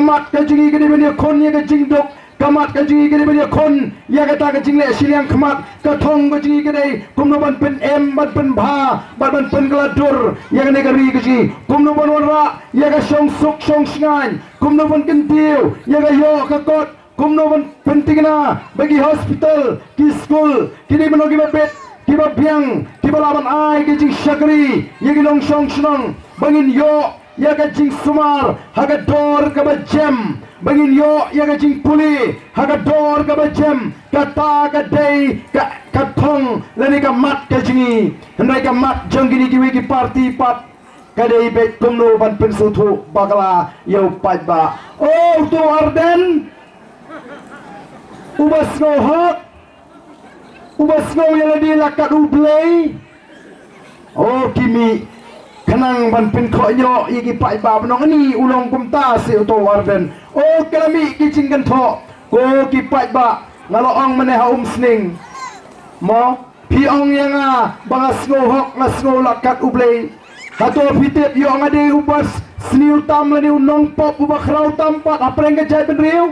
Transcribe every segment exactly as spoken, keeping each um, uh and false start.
mat ka jong ngi ka dei ban ïakhun ïa ka jingduk, ka mat ka jong ngi ka dei ban ïakhun ïa kata ka jingleh shiliang khmat, ka thong ka jong ngi ka dei kumno ban pynim, ban pynbha, ban, ban pynkylla dur ïa kane ka ri ka jong ngi, kumno ban wanrah ïa ka shongsuk shongshngaiñ, kumno ban kyntiew ïa ka ïoh ka kot, kumno ban pynthikna ba ki hospital, ki skul ki dei ban long kiba bit, kiba biang, kiba lah ban ai ka jingshakri ïa ki nongshong shnong, ba ngin ïoh ïa ka jingsumar ha ka dor kaba jem, ba ngin ïoh ïa ka jingpule ha ka dor kaba jem. Kata ka dei ka, ka thong lane ka mat ka jong ngi. Hynrei ka mat jong kine kiwei ki parti pat ka dei beit kumno ban pynsngewthuh bakla ïa u paidbah. O uto u Ardent uba sngew hok, uba sngew ïa lade la kat U Blei. O ki mih khnang ban pynkhohñioh ïa ki paidbah, ban ong ani u long kumta seh uto u Ardent. O ka la mih ki jingkynthoh. Ko ki paidbah, nga la ong mynne ha Umsning, mo, phi ong ïa nga ba nga sngew hok, nga sngew la kat U Blei. Hato phi tip ïoh nga dei uba sniew tam lane u nongpop uba khraw tam pat hapdeng ka jaitbynriew?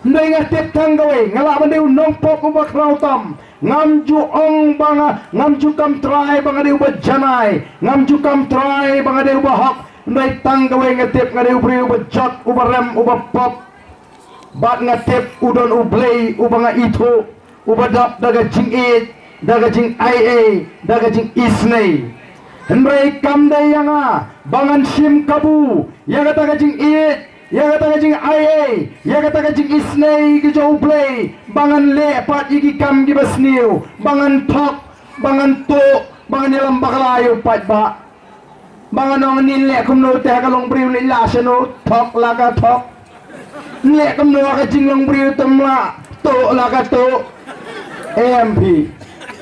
Hynrei nga tip tang kawei, nga lah ban dei u nongpop uba khraw tam. Ngam ju ong ba nga, ngam ju kam trai ba nga dei uba janai, ngam ju kam trai ba nga dei uba hok. Hynrei tang kawei nga tip, nga dei u briew uba jot, uba rem, uba pop. Bad nga tip u don U Blei uba nga ithuh, uba dap da ka jingïeit, da ka jingaiei, da ka jingisynei. Hynrei kam dei ïa nga ba ngan shim kabu ïa kata ka jingïeit, ïa kata ka jingaiei, ïa kata ka jingisynei ka jong U Blei, ba ngan leh pat ïa ki kam kiba sniew, ba ngan thok, ba ngan tuh, ba ngan ïalam bakla ïa u paidbah. Ba ngan ong, ngin leh kumno te ha ka longbriew, leh la shano, thok la ka thok. Leh kumno ha ka jinglongbriew, te ym lah, tuh la ka tuh. Em phi,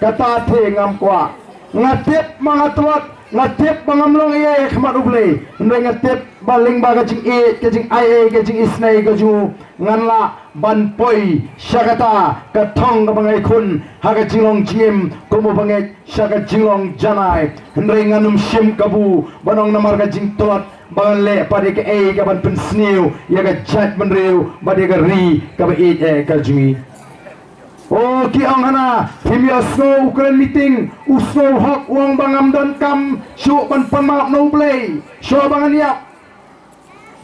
kata te ngam kwah. Nga tip ma nga tlot, nga tip ba ngam long ei ei ha khmat U Blei. Hynrei nga tip ba lyngba ka jingïeit, ka jingaiei, ka jingisynei ka jong u, ngan lah ban poi sha kata ka thong kaba nga ïakhun ha ka jinglong jingim kum u bangeit sha ka jinglong janai. Hynrei ngan ym shim kabu ban ong namar ka jingtlot ba ngan leh pat ïa kaei kaban pynsniew ïa ka jaitbynriew bad ïa ka ri kaba ïeit eh ka jong ngi. O ki ong hana, phim ïohsngew u kren meeting, u sngewhok u ong ba ngam donkam shuh ban pan map na U Blei. Shuh ba ngan ïap.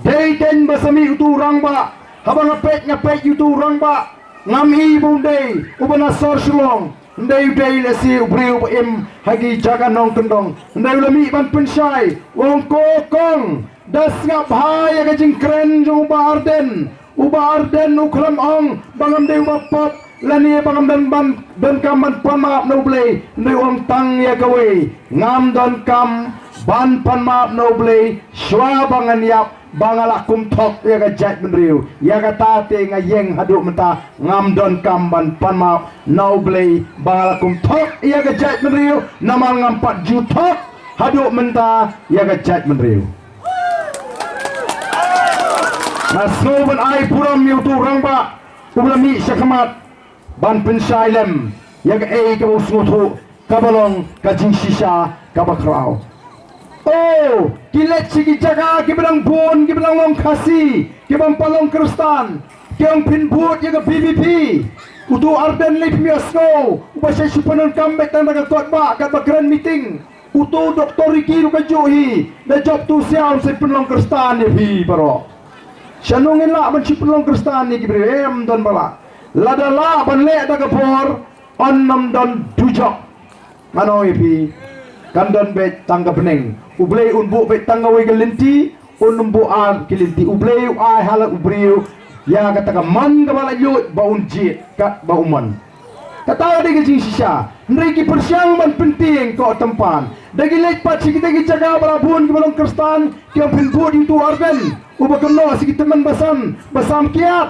Dei keiñ ba sa mih utu u rangbah, haba nga peit nga peit ïa utu u rangbah, ngam i ba un dei uba na sor Shillong. Ym dei, u dei lehse u briew uba im ha ki jaka nongkyndong. Ym dei, u la mih ban pynshai, u ong, ko kong, da sngap bha ïa ka jingkren jong u Bah Ardent. U Bah Ardent u khlem ong ba ngam dei uba pop lane ba ngam don ban, donkam ban pan map na U Blei. Ym dei, u ong tang ïa kawei, ngam donkam ban pan map na U Blei shuwa ba ngan ïap, ba nga la kum thok ïa ka jaitbynriew. Ïa kata te nga ïeng haduh mynta, ngam donkam ban pan map na U Blei ba nga la kum thok ïa ka jaitbynriew, namar ngam pat ju thok haduh mynta ïa ka jaitbynriew. Nga sngew ban ai burom ïa utu u rangbah uba la mih sha khmat ban pynshai lem ïa kaei kaba u sngewthuh kaba long ka jingshisha kaba khraw. O, ki leit sha ki jaka kiba dang bun, kiba dang long Khasi, kiba ym pat long Khristan, ki ong phin bud ïa ka V P P. Utu u Ardent lei phim ïohsngew, uba shait shu pyndonkam beit tang da ka kot bah katba kren meeting. Utu u Doktor Ricky ruh kajuh hi, da jop tu siaw sa pynlong Khristan ïa phi baroh. Shano ngin lah ban shu pynlong Khristan ïa ki briew, em, ym don ba lah. Lada lah ban leh da ka bor, yn ym don dujok. Ngan ong ïa phi, kan don beit tang ka bneng. U Blei un buh beit tang kawei ka lynti, un ym buh ar ki lynti. U Blei u ai ha la u briew ïa kata ka mon kaba la ïoh ba un jied katba u mon. Kata ka dei ka jingshisha. Hynrei ki pyrshang ban pyntieng ko tympan. Da ki leit pat sha kita ki jaka ba la bun kiba long Khristan, ki ong phin bud ïa utu u Ardent uba kynnoh sha ki tymmen basan ba sam kiad.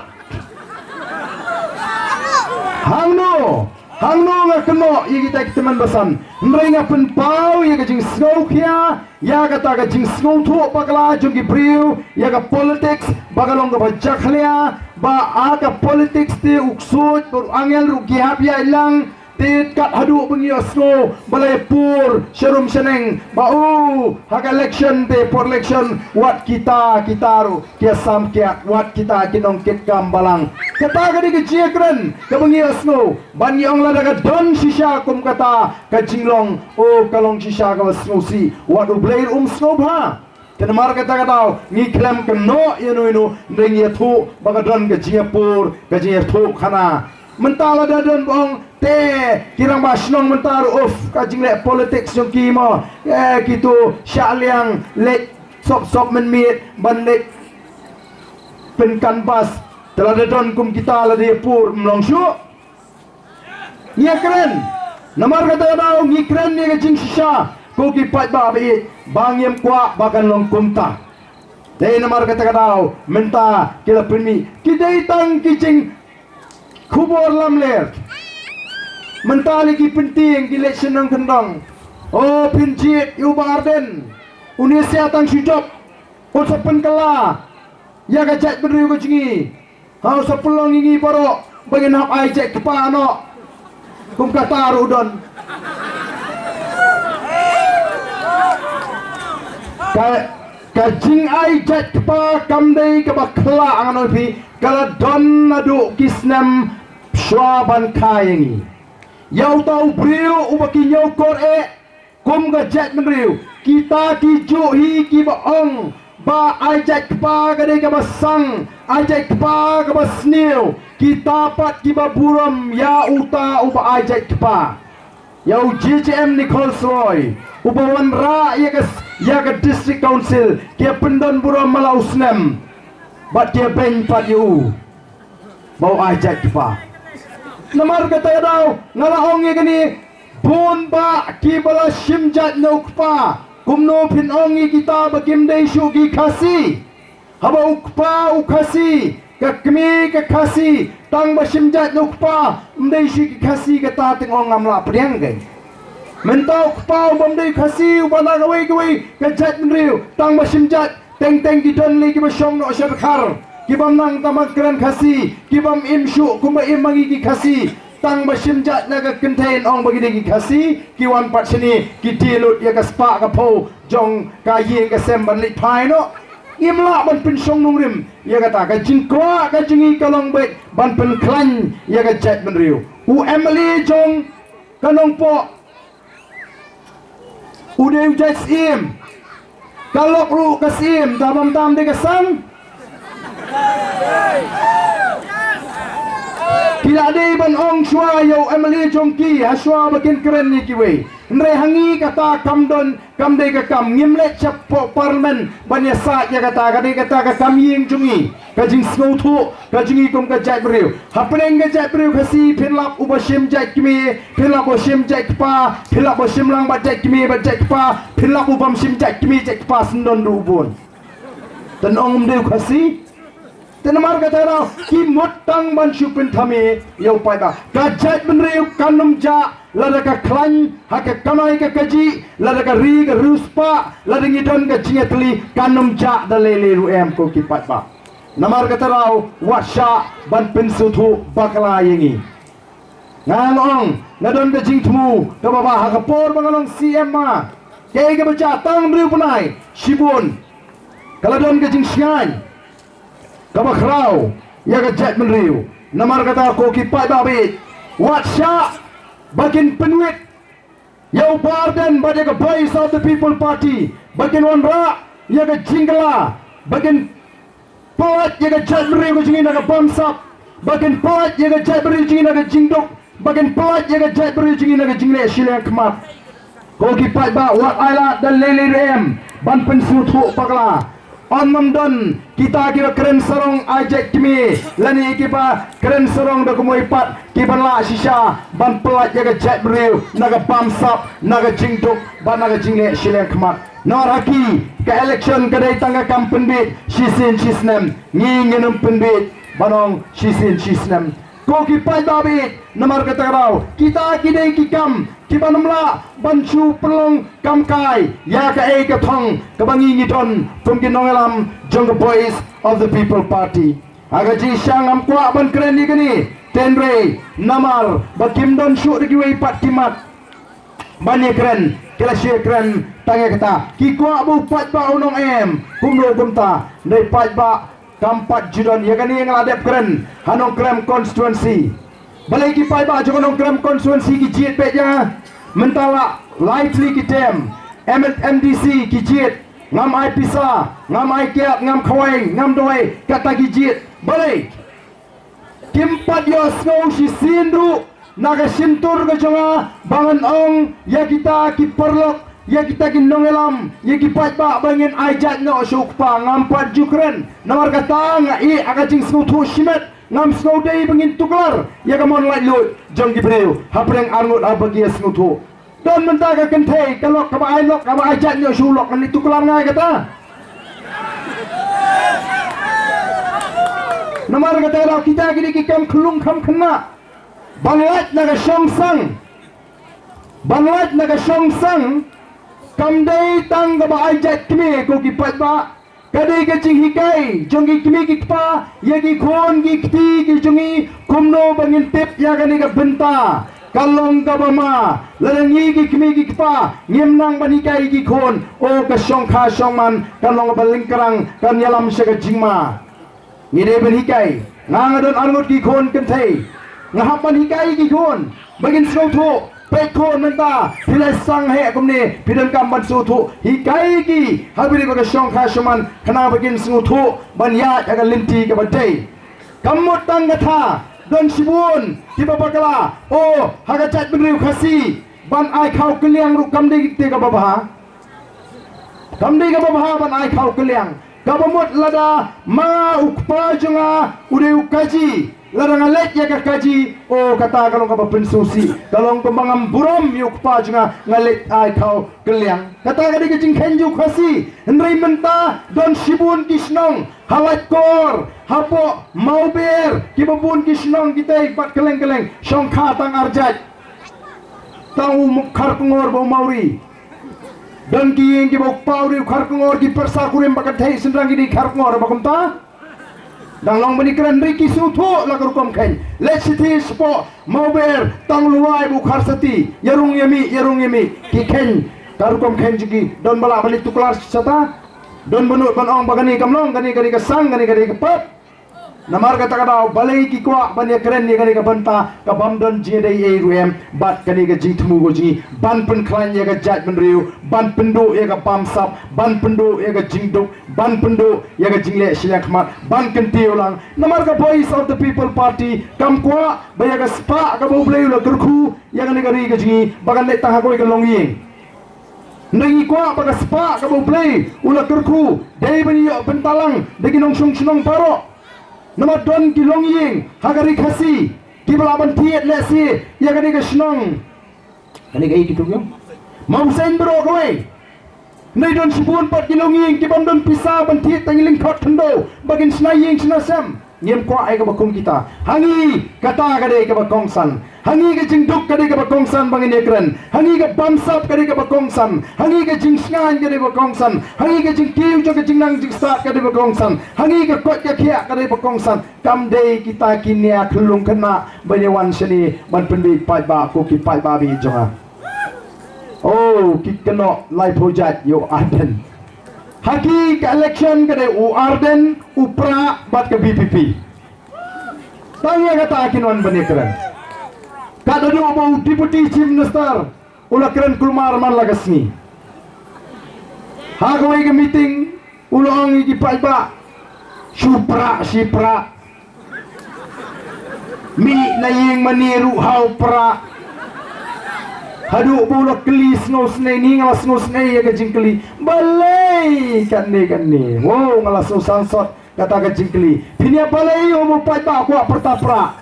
Hangno, hangno nga kynnoh ïa kita ki tymmen basan? Hynrei nga pynpaw ïa ka jingsngewkhia ïa kata ka jingsngewthuh bakla jong ki briew ïa ka politics ba ka long kaba jakhlia, ba ha ka politics te u ksuid bad u angel ruh ki hap ïaid lang. Te kat haduh ba ngi ïohsngew ba la ïapur sharum shaneng ba u ha ka election te por election wat kita kita ruh ki ïa sam kiad, wat kita ki nongkitkam balang. Kata ka dei ka jingkren kaba ngi ïohsngew. Ban ïa ong lada ka don shisha kum kata ka jinglong, o ka long shisha kaba sngewsih, wat U Blei ruh um sngewbha. Te namar kata ka daw ngi khlem kynnoh ïa uno uno, hynrei ngi ïathuh ba ka don ka jingïapur, ka jingïathuh khana. Mynta lada don ba ong te ki rangbah shnong mynta ruh, uf, ka jingleh politics jong ki mo. Eh, kito shah liang leit sop sop mynmiet ban leit pyncanvass. Te lada don kum kita lada ïapur, ym long shuh. Ngi ïa kren. Namar kata ka daw ngi kren ïa ka jingshisha, ko ki paidbah ba ïeit, ba ngim kwah ba kan long kumta. Dei namar kata ka daw mynta ki la pynmih, ki dei tang ki jingkhubor lamler. Mynta lei ki pyntieng, ki leit sha nongkyndong. O, pynjied ïa u Bah Ardent. Une sia tang shu jop. Ut sa pynkylla ïa ka jaitbynriew ka jong ngi. Ha u sa pynlong ïa ngi baroh ba ngin hap ai jait kpa noh. Kum kata ruh u don. Ka, ka jingai jait kpa kam dei kaba khlah, ngan ong ïa phi, ka la don naduh ki snem shuwa ban kha ïa ngi. Ïa uta u briew uba ki ñiewkor eh, kum ka jaitbynriew, kita kijuh hi kiba ong ba ai jait kpa ka dei kaba sang, ai jait kpa kaba sniew, kita pat kiba burom ïa uta uba ai jait kpa. Ïa u J J M Nichols Roy, uba wanrah ïa ka, ïa ka District Council, ki ïa pyndon burom man la u snem. Bad ki ïa beiñ pat ïa u ba u ai jait kpa. Namar kata ka daw nga la ong ïa kane, bun bah kiba la shim jait na u kpa. Kumno phin ong ïa kita ba kim dei shuh ki Khasi? Haba u kpa u Khasi, ka kmie ka Khasi, tang ba shim jait na u kpa, ym dei shuh ki Khasi, kata teng ong ngam lah pdiang keiñ. Mynta u kpa u bym dei Khasi, uba na kawei kawei ka jaitbynriew, tang ba shim jait, teng teng ki don lei kiba shong noh sha dkhar, ki bym nang tang ban kren Khasi, ki bym im shuh kumba im ma ngi ki Khasi. Tang ba shim jait na ka kynthei ong ba ki dei ki Khasi, ki wan pat shane ki die lut ïa ka spah ka phew jong ka ïing ka sem ban leit phai noh. Ngim lah ban pynshong nongrim ïa kata, ka jingkwah ka jong ngi ka long beit ban pynkhlaiñ ïa ka jaitbynriew. U M L A jong ka Nongpoh u dei u jait syiem. Ka lok ruh ka syiem, tang bym tam dei ka sang. Ki la dei ban ong shuwa ïa u M L A jong ki, ha shuwa ba kin kren ïa kiwei. Hynrei ha ngi kata kam don, kam dei ka kam, ngim leit shapoh Parliament ban ïasaid ïa kata, ka dei kata ka kam ïing jong ngi. Ka jingsngewthuh ka jong ngi kum ka jaitbynriew. Hapdeng ka jaitbynriew Khasi phin lap uba shim jait kmie, phin lap uba shim jait kpa, phin lap uba shim lang bad jait kmie bad jait kpa, phin lap u bym shim jait kmie jait kpa syndon ruh u bun. Tang ong um dei u Khasi. Te namar kata ruh ki mut tang ban shu pynthame ïa u paidbah. Ka jaitbynriew kan ym jah lada ka khlaiñ ha ka kamai ka kajih, lada ka ri ka riewspah, lada ngi don ka jingïatylli, kan ym jah da lei lei ruh em ko ki paidbah. Namar kata ruh wat shah ban pynsngewthuh bakla ïa ngi. Nga ong nga don ka jingthmu kaba bha ha ka por ba nga long C M ma. Kaei kaba jah tang hynriew bnai shibun ka la don ka jingshngaiñ kaba khraw ïa ka jaitbynriew. Namar kata ko ki paidbah ba ïeit, wat shah ba kin pynwit ïa u Bah Ardent bad ïa ka Voice of the People Party, ba kin wanrah ïa ka jingkylla, ba kin pyllait ïa ka jaitbynriew ka jong ngi na ka bamsap, ba kin pyllait ïa ka jaitbynriew jong ngi na ka jingduk, ba kin pyllait ïa ka jaitbynriew jong ngi na ka jingleh shiliang khmat. Ko ki paidbah, wat ai lad da lei lei ruh em ban pynsngewthuh bakla. Ym don kita kiba kren sarong ai jait kmie lane kiba kren sarong da kumwei pat kiba lah shisha ban pyllait ïa ka jaitbynriew na ka bamsap, na ka jingduk bad na ka jingleh shiliang khmat. Namar ha ki ka election ka dei tang ka kam pynbiej shisien shisnem. Ngi ngin ym pynbiej ban ong shisien shisnem. Ko ki paidbah ba ïeit, namar kata ka daw kita ki dei ki kam kiba ym lah ban shu pynlong kam kai ïa kaei ka thong kaba ngi ngi don kum ki nongïalam jong ka Voice of the People Party. Ha ka jingshisha ngam kwah ban kren ïa kane, Hynrei namar ba kim don shuh da kiwei pat ki mat ban ïakren, ki la shu ïakren tang ïa kata. Ki kwah ba u paidbah un ong em kumno kumta, hynrei paidbah kam pat ju don. Ïa kane nga la dep kren ha Nongkrem constituency. Balei ki paidbah jong ka Nongkrem constituency ki jied beit ïa nga? Mynta la lai tylli ki term, M-, M D C ki jied, ngam ai pisa, ngam ai kiad, ngam khawai, ngam duwai, kata ki jied. Balei? Kim pat ïohsngew shisien ruh na ka shyntur ka jong nga ba ngan ong ïa kita ki paralok, ïa kita ki nongïalam, ïa ki paidbah ba ngin ai jait noh sha u kpa. Ngam pat ju kren. Namar kata nga ïeh ha ka jingsngewthuh shimet. Ngam sngewdei ba ngin tuklar ïa ka mon laitluid jong ki briew hapdeng arngut haba ki ïa sngewthuh. Don mynta ka kynthei ka lok kaba ai lok kaba ai jait noh sha u lok, ngan ïa tuklar nga ïa kata? Namar kata ka daw kita ki dei ki kam khyllung kham khynnah. Ban lait na ka shongsang, ban lait na ka shongsang kam dei tang kaba ai jait kmie ko ki paidbah. Ka dei ka jinghikai jong ki kmie ki kpa ïa ki khun ki kti ki jong ngi kumno ba ngin tip ïa kane ka bynta. Ka long kaba ma, lada ngi ki kmie ki kpa ngim nang ban hikai ïa ki khun, o ka shongkha shongman kan long kaba lyngkrang, kan ïalam sha ka jingma. Ngi dei ban hikai. Nga nga don arngut ki khun kynthei. Nga hap ban hikai ki khun ba kin sngewthuh. Peit khun mynta phi la sang heh kumne, phi donkam ban sngewthuh. Hikai ki ha bri ba ka shongkha shongman khnang ba kin sngewthuh ban ïaid ha ka lynti kaba dei. Kam mut tang kata, don shibun kiba bakla, o ha ka jaitbynriew Khasi ban ai khaw kylliang ruh kam dei te kaba bha. Kam dei kaba bha ban ai khaw kylliang. Kaba mut lada ma u kpa jong nga u dei u kaji, lada nga leit ïa ka kaji, o kata ka long kaba pynsngewsih, ka long kaba ngam burom ïa u kpa jong nga, nga leit ai khaw kylliang. Kata ka dei ka jingkheiñ jong u Khasi. Hynrei mynta don shibun ki shnong ha Laitkor, hapoh Mawber, kiba bun ki shnong kitei bad kylleng kylleng, shongkha tang arjait. Tang u Kharkongor ba u Mawri. Don ki ïing kiba u kpa u dei u Kharkongor, ki pyrsa kurim ba ka thei synrang ki dei Kharkongor ba kumta. Dang long ban ïakren, hynrei ki sngewthuh la ka rukom kheiñ. Leit shithi shapoh Mawber, tang u Lwai ba u Kharsati, ïa rung ïa mih, ïa rung ïa mih. Ki kheiñ ka rukom kheiñ jong ki. Don ba lah ban leit tuklar shata? Don ba nud ban ong ba kane kam long, kane ka dei ka sang, kane ka dei ka pop? Namar kata ka daw balei ki kwah ban ïakren ïa kane ka bynta ka bym don jingïadei ei ruh em bad kane ka jingthmu ka jong ngi ban pynkhlaiñ ïa ka jaitbynriew, ban pynduh ïa ka bamsap, ban pynduh ïa ka jingduk, ban pynduh ïa ka jingleh shiliang khmat, ban kyntiew lang. Namar ka Voice of the People Party kam kwah ba ïa ka spah kaba U Blei u la kyrkhu ïa kane ka ri ka jong ngi ba kan leit tang ha kawei ka longïing. Hynrei ngi kwah ba ka spah kaba U Blei u la kyrkhu dei ban ïoh bynta lang da ki nongshong shnong baroh. Namar don ki longïing ha ka ri Khasi kiba lah ban thied lehse ïa kane ka shnong. Kane ka ïing kitu ki ong, ma u seiñ baroh kawei. Hynrei don shibun pat ki longïing ki bym don pisa ban thied tang ïa lyngkhot khyndew ba kin shna ïing shna sem. Ngim kwah ïa kaba kum kita. Ha ngi kata ka dei kaba kongsan. Ha ngi ka jingduk ka dei kaba kongsan ba ngin ïakren. Ha ngi ka bamsap ka dei kaba kongsan. Ha ngi ka jingshngaiñ ka dei kaba kongsan. Ha ngi ka jingkiew jong ka jingnang jingstad ka dei kaba kongsan. Ha ngi ka koit ka khiah ka dei kaba kongsan. Kam dei kita ki nia khyllung khynnah ban ïa wan shane ban pynbiej paidbah ko ki paidbah baieit jong nga. Oh, ki kynnoh laiphew jait ïa u Ardent. Ha ki ka election ka dei u Ardent, u Prah bad ka V P P. Tang ïa kata kin wan ban ïakren. Ka da duh ba u Deputy Chief Minister u la kren kulmar man la ka sngi. Ha kawei ka meeting u la ong ïa ki paidbah, shu prah shi prah. Mih na ïing mane ruh ha u prah. Haduh ba u la kylli sngewsynei, ni nga la sngewsynei ïa ka jingkylli. Balei kane kane? Wow, nga la sngewsansot kata ka jingkylli. Phin ïa balei ïa u mo paidbah kwah pyrta prah?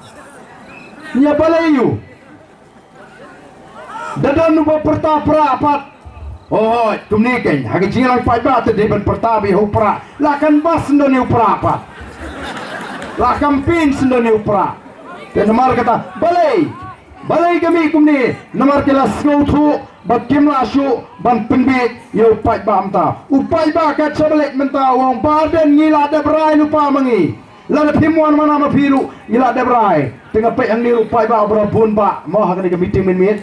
Ïa balei ïa u? Da don uba pyrta prah pat. Hooid, kumne keiñ, ha ka jingïalang paidbah te dei ban pyrta beit ha u prah. La kan bas shen don ïa u prah pat. La campaign shen don ïa u prah. Te namar kata, balei? Balei ka mih kumne? Namar ki la sngewthuh ba kim lah shuh ban pynbiej ïa u paidbah mynta. U paidbah kat shaba leit mynta u ong, Bah Ardent, ngi la dep rai lypa ma ngi. Lada phim wan mana ma phi ruh ngi la dep rai. Te nga peit hangne ruh paidbah ba bun ba mo ha kane ka meeting mynmiet.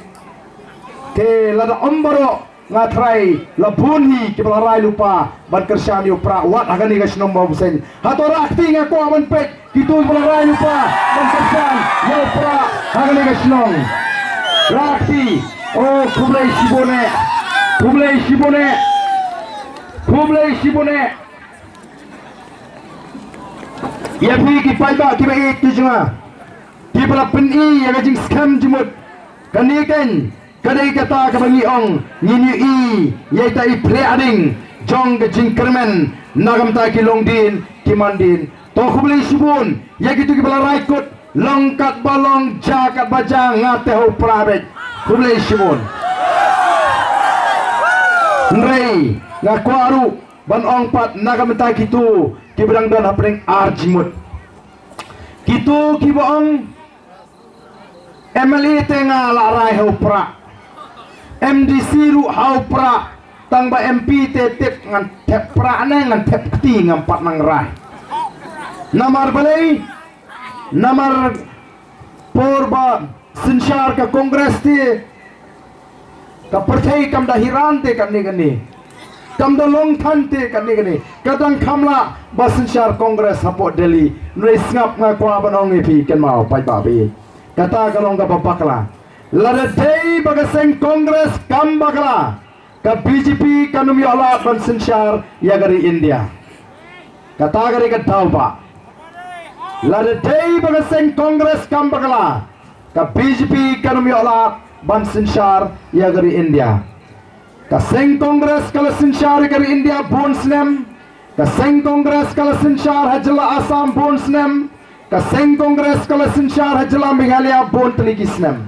Te lada ym baroh nga trai la bun hi kiba la rai lypa ban kyrshan ïa u Prah wat ha kane ka shnong Bawbseiñ. Hato rah kti nga kwah ban peit kito kiba la rai lypa ban kyrshan ïa u Prah ha kane ka shnong. Rah kti. Oh, khublei shibun eh. Khublei shibun eh. Khublei shibun eh. Ïa phi ki paidbah kiba ïeit ki jong nga, kiba la pyni ïa ka jingskhem jingmut. Kane kan ka dei kata kaba ngi ong ngin ïohi ïa ita i phleh ading jong ka jingkyrmen na ka bynta ki longdien ki mandien. To khublei shibun ïa kito kiba la rai kut, long katba long, jia katba jia, nga te ha u Prah beit. Khublei shibun. Hynrei nga kwah ruh ban ong pat na ka bynta kito kiba dang don hapdeng ar jingmut. Kito kiba ong M L A te nga la rai ha u Prah, M D C ruh ha u Prah, tang ba M P te tip ngan thep Prah ne ngan thep kti ngam pat nang rai. Namar balei? Namar por ba synshar ka Congress te ka pyrthei kam da hiran te kane kane, kam da long than te kane kane, ka dang kham lah ba synshar Congress hapoh Delhi. Hynrei sngap, nga kwah ban ong ïa phi kynmaw paidbah phi, kata ka long kaba bakla. Lada dei ba ka seng Congress kam bakla, ka B J P kan ym ïoh lad ban synshar ïa ka ri India. Kata ka dei ka daw ba, lada dei ba ka seng Congress kam bakla, ka B J P kan ym ïoh lad ban synshar ïa ka ri India. Ka seng Congress ka la synshar ïa ka ri India bun snem. Ka seng Congress ka la synshar ha jylla Assam bun snem. Ka seng Congress ka la synshar ha jylla Meghalaya bun tylli ki snem.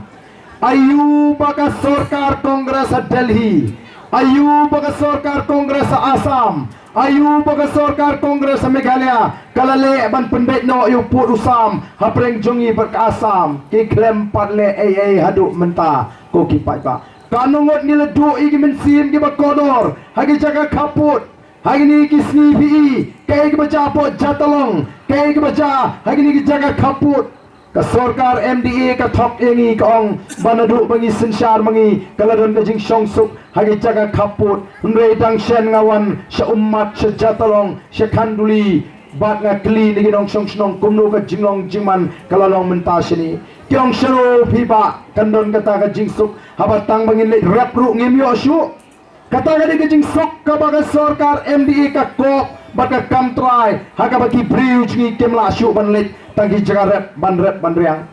Aïu ba ka sorkar Congress ha Delhi, aïu ba ka sorkar Congress ha Assam, aïu ba ka sorkar Congress ha Meghalaya ka la leh ban pynbeit noh ïa u pud u sam hapdeng jong ngi bad ka Assam? Ki khlem pat leh ei ei haduh mynta ko ki paidbah. Katno ngut ngi la duh ïa ki mynsiem kiba kordor ha ki jaka khappud. Ha kine ki sngi phi i kaei kaba jia hapoh Jatalong, kaei kaba jia ha kine ki jaka khappud. Ka sorkar M D A ka thok ïa ngi, ka ong ba naduh ba ngi synshar ma ngi ka la don ka jingshongsuk ha ki jaka khappud. Hynrei dang shen nga wan sha Ummat, sha Jatalong, sha Khanduli, bad nga kylli na ki nongshong shnong kumno ka jinglong jingman ka la long mynta shane. Ki ong, shano phi bah, kan don kata ka jingsuk? Haba tang ba ngin leit rep ruh ngim ïoh shuh. Kata ka dei ka jingsuk kaba ka sorkar M D A ka kop bad ka kam trai ha kaba ki briew jong ngi kim lah shuh ban leit tang ki jaka rep ban rep ban riang.